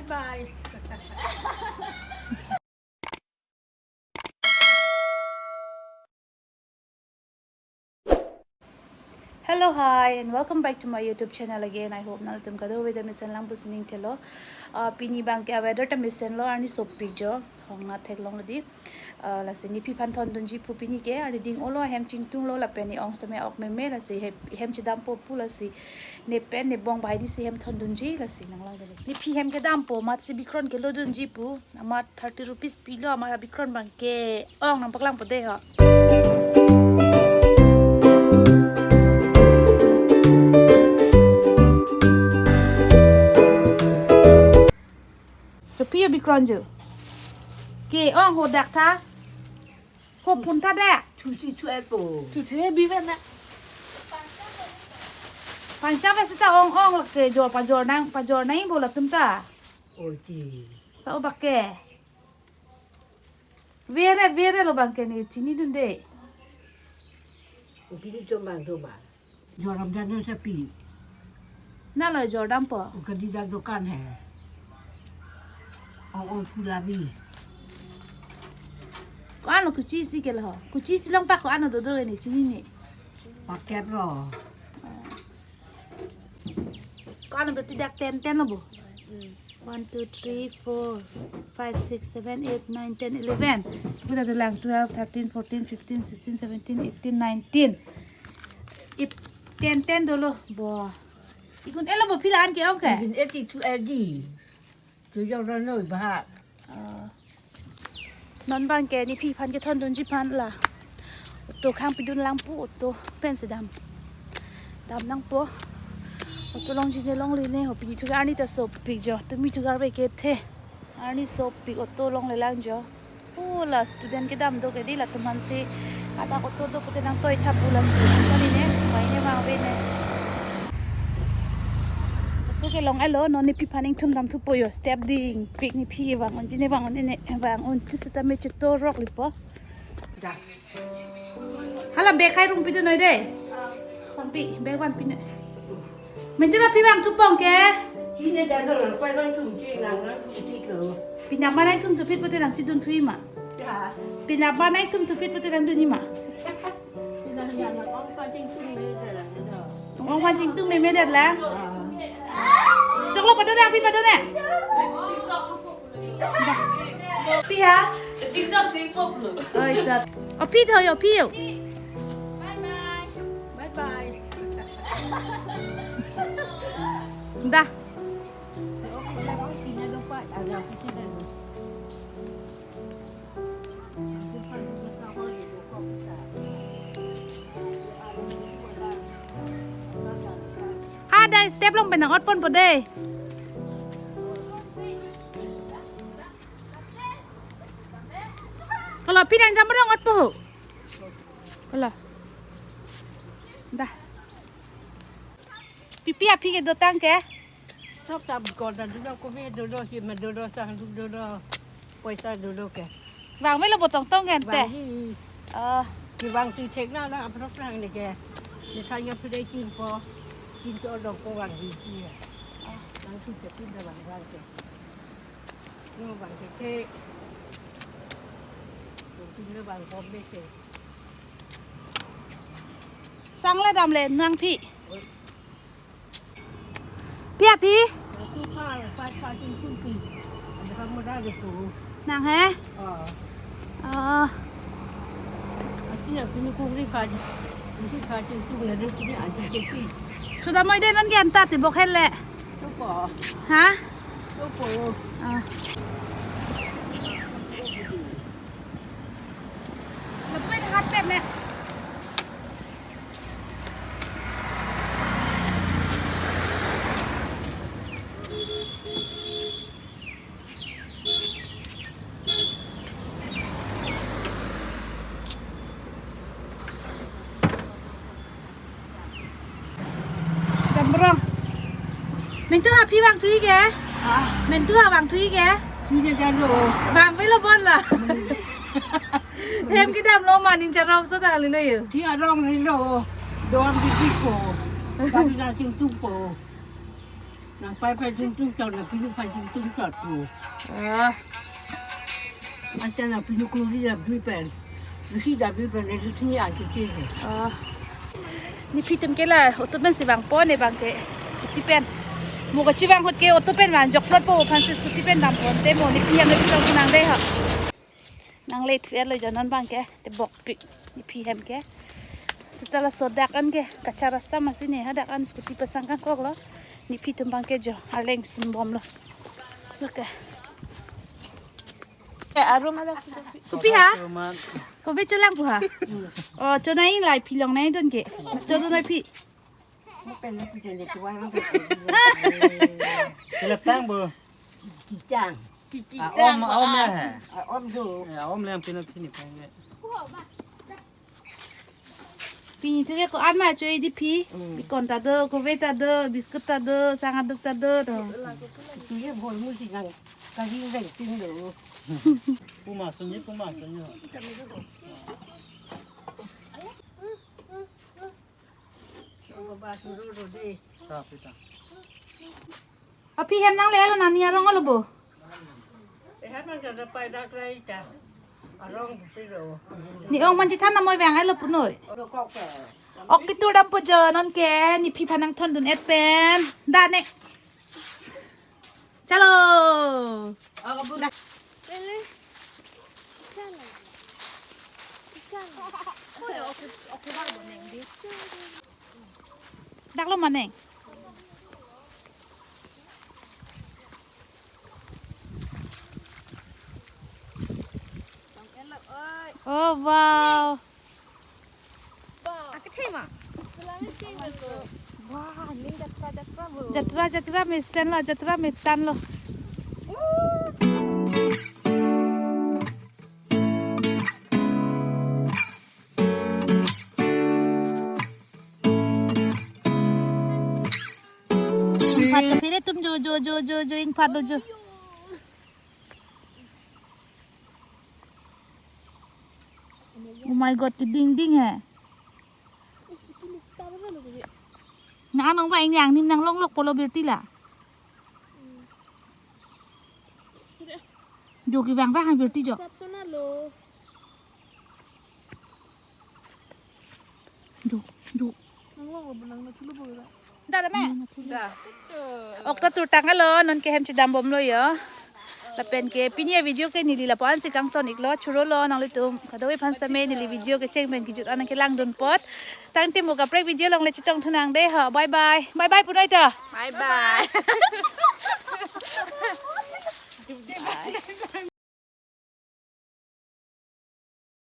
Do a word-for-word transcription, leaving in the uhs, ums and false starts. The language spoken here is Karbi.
Bye. Hello, hi, and welcome back to my YouTube channel again. I hope nanglitum kadokave ta mesen lang pusi ning thelo. Ah, pini abangke a-weather ta mesenlo, arni sopik jo, hongna theklong di. Ah, lasi nephi aphan thondunji pu pini ke, arni ding-olo, hem chingtunglo lapen ne ong seme ok meme, lasi he-, hem chedampo pu, lasi ne pen ne bong bahai di si hem thondunji, lasi nanglangdun. Nephi hem kedampo, amatsi bikron kelodunji pu, amat thirty rupees pilo, amat bikron abangke ong nangpaklangpo dei ho. Kopi abikron jo. Ke-ong hadak tha. Ho phun tha dei. Thu si thu et po. Thu the bi ven na. Pangcha ve seta ong ong lake jor pajor nang, pajor nangji bo latum ta. Oi ti. Sa-o abangke. Vere, verelo abangke ne chinidun dei. Pini chom abang do ba. Jor damdan lo sapi. Nalo jor dampo. Uka di dak dokan he. Ong ong pula bi. Ko-an lo kuchi si ke lo. Kuchi si longpak ko-an lo dodo ne chinine. Paket lo. Ko-an lo berarti dak ten ten lo bo. One, two, three, four, five, six, seven, eight, nine, ten, eleven. Kita dolang twelve, thirteen, fourteen, fifteen, sixteen, seventeen, eighteen, nineteen. Ip, ten ten dolo bo. Ikun elo bo phi la-an ke-ong ke? Bin eti tu edi. Tu jong ran noi bahat. Ah. Non abangke nephi aphan kethondunji aphan la auto khang pidun lang pu, auto pen si dam. Dam nangpo. Auto longji ne longle ne ho, pini thu arni ta sopik jo. Tumi thu gar bai kethe. Arni sopik auto longle lang jo. Oh, la student kedam do ke dei latum aphan si. Ada auto do pute nangtoi tha pu lasi. Sani ne, bai ne vangve ne. Auto kelong-elo, non nephi aphan ingthum damthupo jo, step dingpik nephi vang-unji ne vang-un ne vang-un chusita me chetorok lipo. Da. Hala bag hai rung pidun noi dei. Sangpi, bag van pine. Mentu la phi vangthupo ke? Sine da do lo, pai vangthum si nang nangthum si ko. Pini abang nangthum thuphit pute nangchidun thuji ma? Ya. Pini abang nangthum thuphit pute nangdunji ma? Pini abang nang ong pachingthum me da la do. Ong pachingthum meme da la. Ah. Choklo padon ne, aphi padon ne. Phi ha? Chingjam thik pok lo. Oi, ta. O, phi tho, o, phi yo. Bye bye. Bye bye. Da. Ha, da step along pen nang-otponpo dei. Ko lo, phi nangjam rong otpo ho. Ko lo. Da. Pi pi aphi ke dotang ke? Thok ta bikor ta dolo, kove dolo, hima dolo, sangduk dolo, poisa dolo ke. Vangvelo bo tongtong ke ante? Vangji. Oh. Kevang si thek na na, aphrok nang ne ke. Ne thanya phure chinpo. Chinpo dong ko vangji. Oh. Nang si chetin ta vang vang ke. No vang ke ke. Ko tin lo vang ko be ke. Sang le dam le nangphi. Oi. Pi aphi? Two car, five car, chingthum pi. Ada kamu dah gitu. Nang he? Ah. Oh. Asi na pinu kukri car. Ini car chingthum na deh sini aja sepi. Sudah mau ide non ke anta ti bok hele. Coba. Ha? Coba. Ah. Lepas dengan pet ne. Jambrong. Mentu ha phi vangthuji ke? Ah. Mentu ha vangthuji ke? Phi je jalo. Vangvelo bon la. Hem kedam lo ma ning charong so ta lilo yo. Thi arong lilo. Don di di ko. Kami na chingthum po. Pai pai jingtung chot na pinu pai jingtung chot tu. Ah. Anta na pinu kuri la dui pen. Dusi da dui pen na dusi ni anti ke he. Ah. Nephi atum ke la auto pen si vangpo ne bang ke scooty pen. Mo kachevang ahut ke auto pen vangjokplotpo aphansi scooty pen dampo te mo nephi ahem le chetongthu nang dei ha. Nang late fair lo jonon bang ke, tebokpik nephi ahem ke. Seta laso dak an ke, kacha rasta masi ne, hadak an scooty pasang kangkoklo. Nephi atum bang ke jo, arleng sunbomlo. Oke. Eh, arum ada. Kopi ha? Kopi cholang pu ha? Oh, chonai lai phi longnai don ke. Chodon nai phi. Mo pen na pujol le tuan ang. Sila tang bo. Kitang. Ah, om, om ya hai. Ah, om do. Ya, om le ang pinu pini pang le. Pini tu ke ko-an ma cho-i dei phi. Mm. Bikon ta do, kove ta do, biscuit ta do, sang aduk ta do, to. Tu ye bol mu si nang. Kari reng tin do. Puma sunyi, puma sunyi. Aphi hem nang le lo nani arong lo bo. Ehan nang kada pai dak rai ta. Arong pilo. Ne ong manji than na moi vang lo punoi. Oro kok pe. Ok kitur dampo jo non ke nephi aphan nangthondun et pen. Da ne. Chalo. Ako bu. Pele. Chalo. Chalo. Koi oke, oke bang boneng di. Dak lo maneng. Oh wow. Ake thema. Wah, ini jatra jatra bo. Jatra jatra mesen lo, jatra metan lo. Ingphat to phere atum jo jo jo jo jo ingphat lo jo. Oh my God, keding ding he. Na nong ba ingni angnim nang longlok polo birti la. Jo kevang vang birti jo. Jo, jo. Nang long lo benang na thulu bo ra. Da da me. Da. Ok ta tur tanglo, non ke hem chedambomlo yo. Lapen ke pini avideo ke neli lapu-an si kangton iklo, churolo nanglitum. Kadokave aphan same neli video kecheng pen kejut an nangkelangdun apot. Tangte mo kaprek video along le chetongthu nang dei ho. Bye bye. Bye bye punoi ta. Bye bye.